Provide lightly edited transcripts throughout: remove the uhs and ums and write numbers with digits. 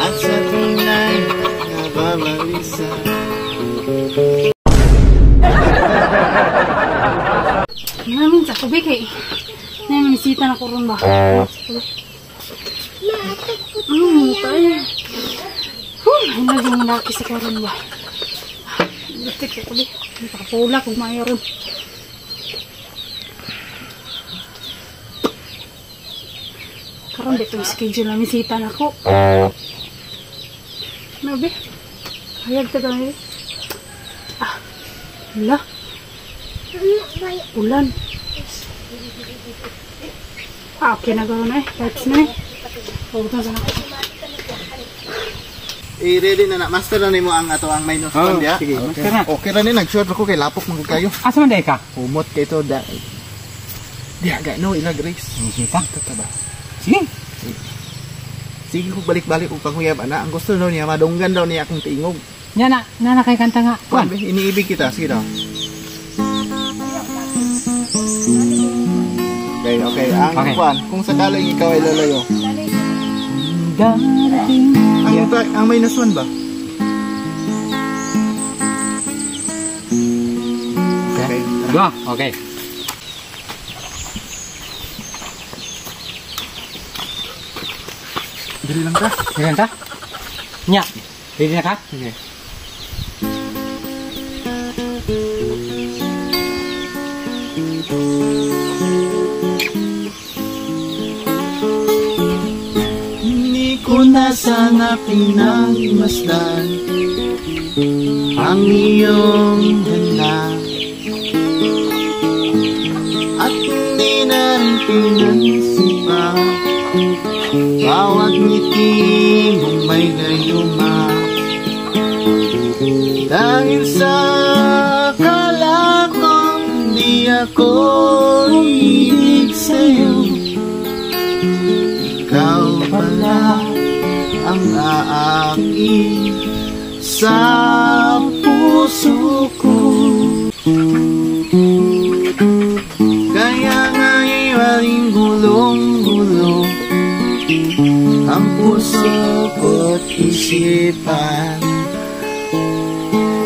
At sa tunay nababalisa. Namin sa kubi kay. Namin misita na ko ron ba. Tayo. Huh, hinag yung laki sa karon ba. Butik sa kubi. Nakapula kung maayo ron. Karon dito schedule na misita na ko. Nabi. Hayag ta kami. Ah. Wala. Ulan. Ah, okay na gawin eh. Lights na eh. Huwag na sana. I-ready na na. Master na nimo ang ato ang minus Oh, 1 diya. sige, Okay. master na. Okay ra ni nag-short ko kay lapok man gud kayo. Asa man day ka? Humot kay to da. Diya ga no ilag race. Misita. Tata ba? Sige. Sige ko balik-balik og panghuyab ana. Ang gusto daw niya madunggan daw niya akong tingog. Nya na, na kay kanta nga. Kuan, Kuan. iniibig kita sige daw. Okay, okay. Ang kuan, kung sakaling ikaw ay lalayo. Darating. Ang minus 1 ba? Okay. Go. Okay. Dili lang ka. Dili lang ka? Nya. Ready na ka? Okay. Hindi ko na sana pinagmasdan ang iyong ganda, at hindi na rin pinansin pa bawat ngiti mong may gayuma. Dahil sa akala kong di ako ibig sa'yo, ikaw pala ang aakit sa puso ko. Kaya nga'y maling gulong-gulo ang puso ko't isipan.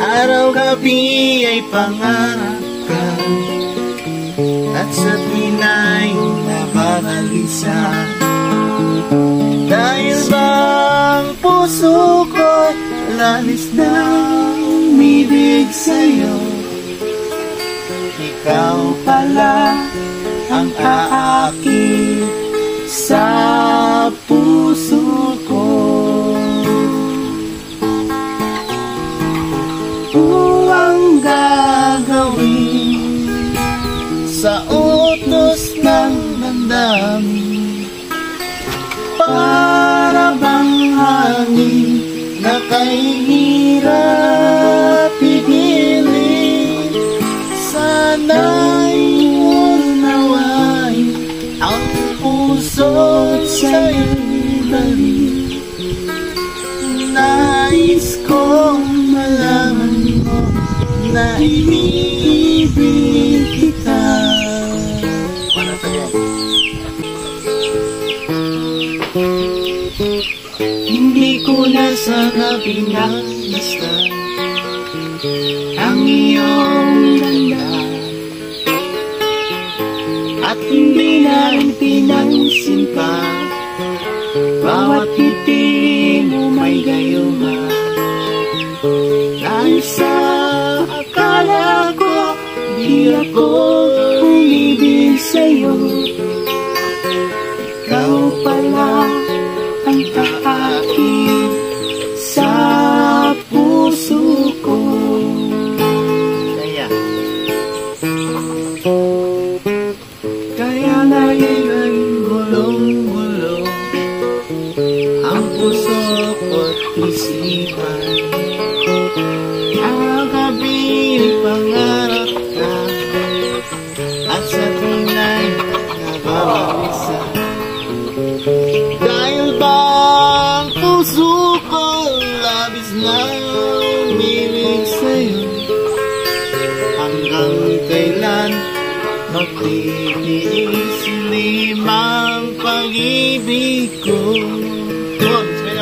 Araw-gabi ay pangarap ka, at sa tinay nababalisa. Dahil bang puso ko'y lalis na umibig sa'yo, ikaw pala ang aakit sa puso ko. Ang gagawin sa utos ng damdamin, para bang hangin na kay hirap pigilin. Sana'y unawain ang puso't sa'yo'y balik. Nais kong malaman mo na iniibig kita. Wala sa'yo. Hindi ko na sana pinagmasdan ang iyong ganda, at hindi na rin pinansin pa bawat ngiti mo may gayuma. Dahil sa akala ko di ako umibig sa'yo, ikaw pala ang aakit sa puso ko. Kaya Kaya naging gulong-gulo ang puso ko't isipan. Araw-gabi pangarap ka, at sa tunay nababalisa. Dahil bang puso ko labis na umibig sa'yo, hanggang kailan magtitiis limang pag-ibig ko. Come on, spin.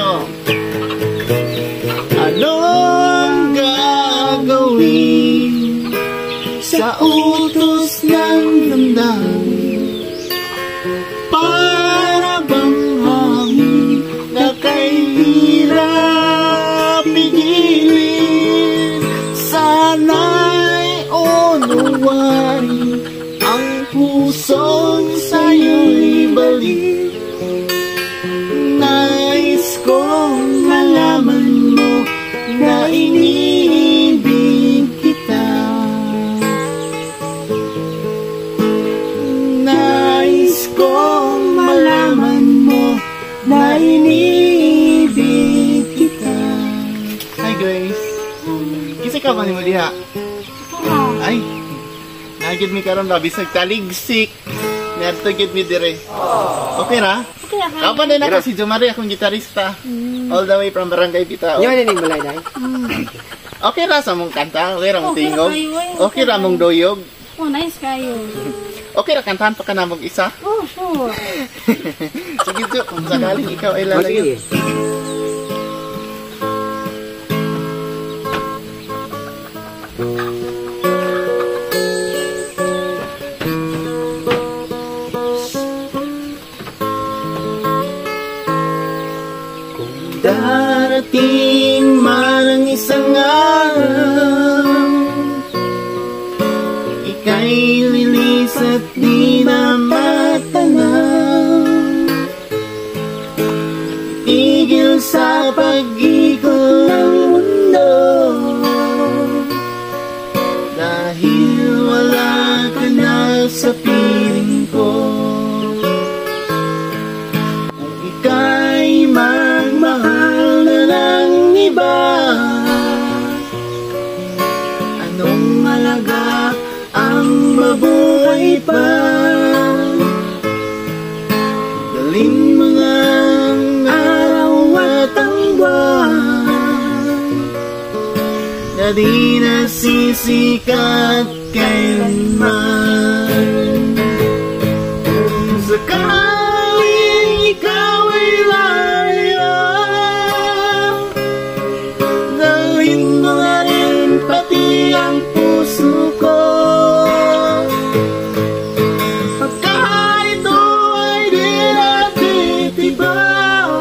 Ikaw man mo diha. Ito. Ay. Nagid mi karon ba bisag taligsik. Niadto gid mi dire. Okay ra? Okay ra. Kapan din ako si Jomari akong gitarista. All the way from Barangay Bitao. Nyo din balay dai. Okay ra sa mong kanta, okay ra mong Okay ra tingog. kayo, eh. Okay ra mong doyog. Oh, nice kayo. Okay ra kantahan pa ka namong isa. Oh, sure. Sige, Jo, kung sakaling ikaw ay lalayo. Sige. Kung darating man ang isang araw, ika'y lilis at di na matanaw, tigil sa pag-ikot ng mundo, dahil wala ka na sa piling ko. Kung ika'y magmahal na ng iba, anong malaga ang mabuhay pa? Dalhin mga araw at ang buwan na di nasisikat kailanman. Kung sakaling ikaw ay layo, dalhin mo nga rin pati ang puso ko. Pagka ito ay di natitibaw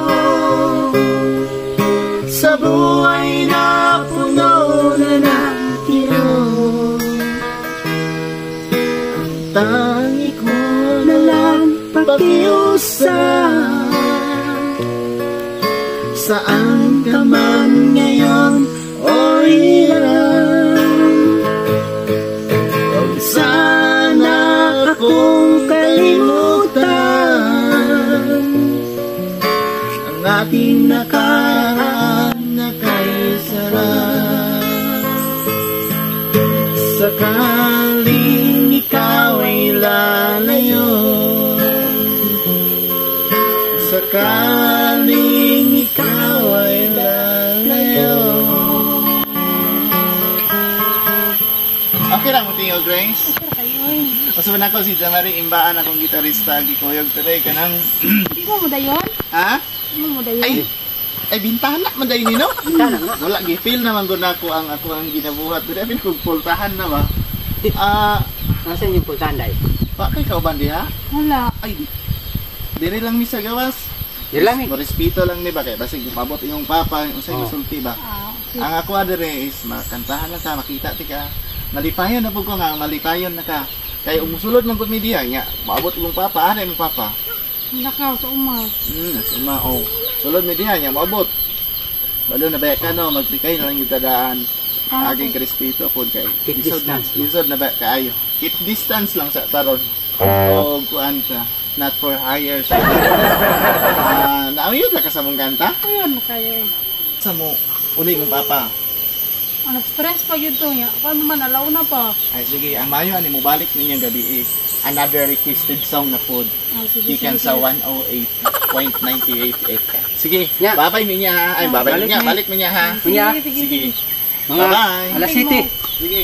sa buhay na puno na ng tiro, ang tangi ko na lang pakiusap, saan ka man ngayon o hirap, huwag sana akong kalimutan ang ating nakaraan na kay sarap. Sakaling ikaw ay lalayo, sakaling ikaw ay lalayo. Okay lang mo tingog, Grace? Okay ra kayo. Eh. Usaban ako si Jamari Imbaan akong gitarista gikuyog today kanang Di mo mo dayon? Ha? Di mo mo dayon? Ay bintana man day ni no? Bintana na. Wala gi-feel naman gud nako ang ako ang ginabuhat. Pero apil kog pultahan na ba? Nasa inyong pultahan dai? Wa kay kauban diha? Wala. Ay, diri lang mi sa gawas. Diri lang mi. Morespeto lang ni ba kay basig mabot imong papa unsay masulti ba? Okay. Ang ako diri is makantahan lang ta, makita ti ka. Malipayon na pud ko nga malipayon na ka. Kay umusulod man gud mi diha nya, maabot imong papa, ana imong papa. Nakaw sa uma. Sa uma oh. Sulod mi diha nya maabot. Balo na ba ka no, maglikay na lang yung dadaan. Aging respeto pod kay Keep lisod na, distance. lisod na ba kaayo. Keep distance lang sa taron. O kuan ka, not for hire. Naayod la ka sa mong kanta? Ayun na kayo eh. Sa mo uli mong papa. Ano, stress pa yun to niya. Paano man, alaw na pa. Ay sige, ang mayo ani mo balik ninyang gabi is another requested song na pod. Ah, sige, Gikan sige, sa sige. 108.98 FM. Sige, Nya. babay niya ha. Ay, babay Balik niya, mi. balik niya ha. Nya. Sige, sige, Sige. sige. Mga Bye-bye. alas 7. Sige.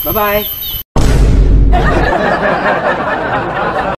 Bye-bye.